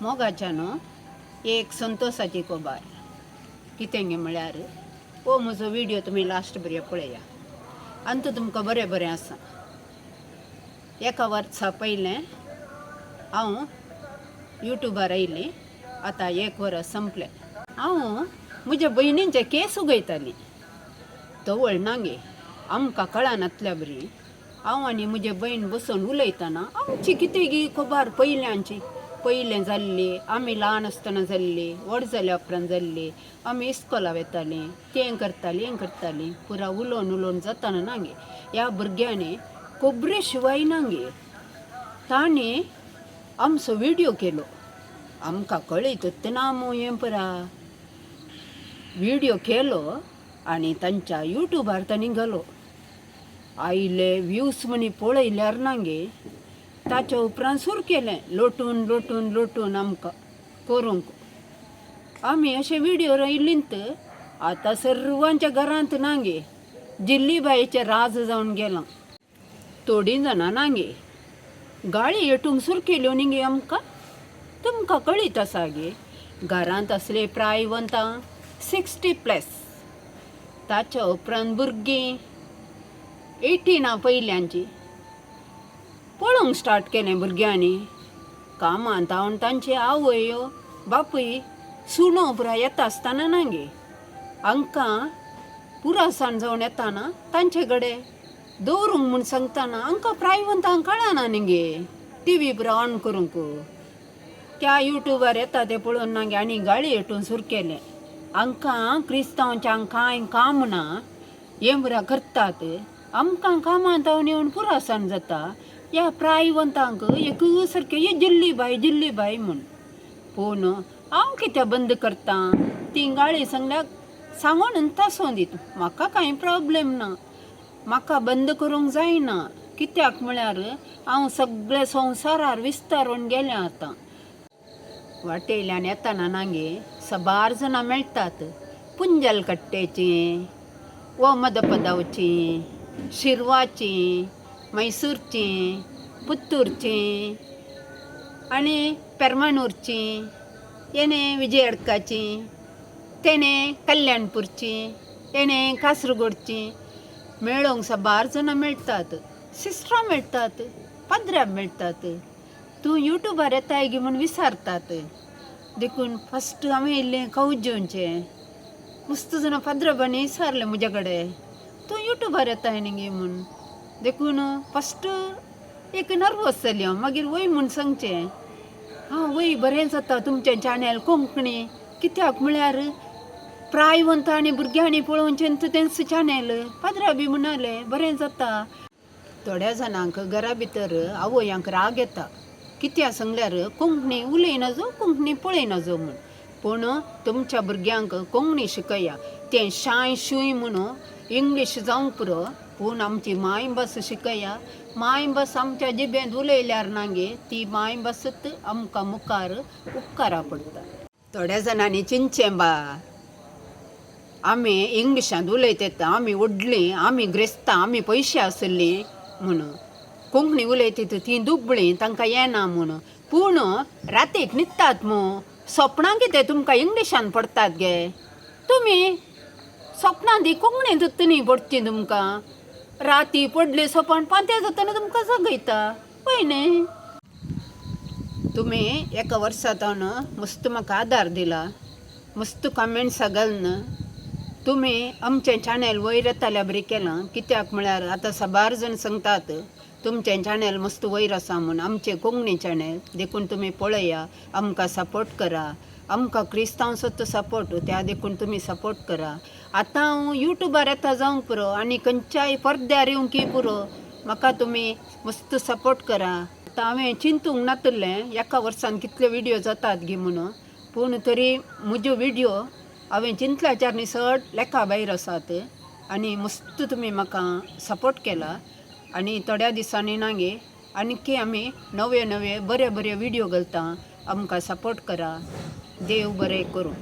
मोगाच्यानो एक संतोसाची कोबार कितें गे म्हळ्यार हो म्हजो व्हिडियो तुमी लास्ट बरे पळया आनी तो तुमकां बरें बरें आसा. एका वर्सा पयलें हांव युट्यूबार आयली, आतां एक वरस संपलें. हांव म्हज्या भयणींचे केस उगयताली, तवळ ना गे आमकां कळनातल्या बरी. हांव आनी म्हजे भयण बसून उलयतना आमची कितें गी खबर पयल्यांची, पयलें जाल्ली, आमी ल्हान आसतना जाल्ली, व्हड जाल्या उपरांत जाल्ली, आमी इस्कोला वेतालीं, तें करतालीं हें करतालीं, पुरा उलोवन उलोवन जाताना ना गे. ह्या भुरग्यांनी खबरे शिवाय ना गे तांणी आमचो व्हिडियो केलो. आमकां कळयतच ना मू हें पुरा व्हिडियो केलो आनी तांच्या युट्यूबार तांणी घालो. आयले व्यूज म्हणी पळयल्यार ना गे. ताच्या उपरांत सुरू केलें लोटून लोटून लोटून आमकां करूंक. आमी अशे व्हिडियो रोयलींत आतां सर्वांच्या घरांत ना गे जिल्लीबायेचें राज जावन गेलां. थोडीं जाणां ना गे गाळी येटूंक सुरू केल्यो न्ही गे आमकां. तुमकां कळीत आसा गे घरांत असले प्रायवंतां 60 प्लस, ताच्या उपरांत भुरगीं 18 पयल्यांची पळोवंक स्टार्ट केलें भुरग्यांनी. कामांत हांव तांचे आवय बापूय सुणो पुरा येता आसतना ना गे हांकां पुरासाण जावन येताना तांचे कडेन दवरूंक म्हूण सांगतना हांकां प्रायवंतांक कळना न्ही गे टी व्ही पुरा ऑन करूंक. त्या युट्यूबार येता तें पळोवन ना गे आनी गाळी हेटून सुरू केलें. हांकां क्रिस्तांवच्यांक कांय काम ना, हें पुरा करतात, आमकां कामांत हांव येवन पुरासाण जाता. ह्या प्रायवंतांक एक सारकें हे जिल्ली बाय जिल्ली बाय म्हूण. पूण हांव कित्याक बंद करता ती गाळी सांगल्यार सांगून तासों दीत, म्हाका कांय प्रोब्लेम ना, म्हाका बंद करूंक जायना. कित्याक म्हळ्यार हांव सगळे संवसारार विस्तारून गेलें आतां. वाटेल्यान येताना ना गे सबार जाणां मेळटात, पुंजल कट्टेचीं, ओ मदपदावचीं, शिरवाचीं, मैसूरचीं, पुत्तूरचीं आनी पेरमानूरचीं, येणे विजयडकाचीं, तेणे कल्याणपूरचीं, येणे कासरगोडचीं. मेळोंक सबार जाणां मेळटात, सिस्टरां मेळटात, पाद्र्या मेळटात. तूं युट्यूबार येताय गी म्हूण विचारतात. देखून फस्ट हांवें इल्लें कौज जेवचें. मस्त जाणां पाद्रबांनी विचारलें म्हज्या कडेन तूं युट्यूबार येताय न्ही गे म्हूण. देखून फस्ट एक नर्वस जाली हांव, मागीर वय म्हूण सांगचें हां वय बरें जाता तुमचें चॅनल कोंकणी. कित्याक म्हळ्यार प्रायवंत आनी भुरग्यांनी पळोवचें तेंच चॅनल. पाद्रा बी म्हणाले बरें जाता. थोड्या जाणांक घरा भितर आवयांक राग येता, कित्याक सांगल्यार कोंकणी उलयना जो कोंकणी पळयना जो म्हूण. पूण तुमच्या भुरग्यांक कोंकणी शिकया, तें शाय शूय म्हणून इंग्लीश जावंक पुरो, पूण आमची मायभास शिकया. मायभास आमच्या जिबेंत उलयल्यार ना गे ती मायभासच आमकां मुखार उपकारा पडटा. थोड्या जाणांनी चिंतचें बा आमी इंग्लिशांत उलयतात, आमी व्हडलीं, आमी ग्रेस्तां, आमी पयशे आसली म्हणून. कोंकणी उलयतात तीं दुबळीं, तांकां येना म्हूण. पूण रातीक न्हिदतात मू, सपनां कितें तुमकां इंग्लिशान पडटात गे? तुमी सपनां ती कोंकणींतूच न्ही पडची तुमकां. राती पडली सपन पांत्या जातना तुमकां जगयता पळय न्ही. तुमी एका वर्सा जावन मस्त म्हाका आदार दिला, मस्त कमेंट्सां घालून तुमी आमचें चॅनल वयर येताल्या बरी केलां. कित्याक म्हळ्यार आतां साबार जाण सांगतात तुमचें चॅनल मस्त वयर आसा म्हूण, आमचें कोंकणी चॅनल. देखून तुमी पळया, आमकां सपोर्ट करा. आमकां क्रिस्तांव सत सपोर्ट त्या देखून तुमी सपोर्ट करा. आतां हांव युट्यूबार येता जावंक पुरो आनी खंयच्याय पडद्यार येवंक की पुरो, म्हाका तुमी मस्त सपोर्ट करा. आतां हांवें चिंतूंक नातिल्लें एका वर्सान कितले व्हिडियो जातात गी म्हणून, पूण तरी म्हज्यो व्हिडियो हांवें चिंतल्याच्यार न्ही चड लेखा भायर आसात. आनी मस्त तुमी म्हाका सपोर्ट केला. आनी थोड्या दिसांनी ना गे आणखी आमी नवे नवे बरे बरे व्हिडियो घालता, आमकां सपोर्ट करा. देव बरें करूं.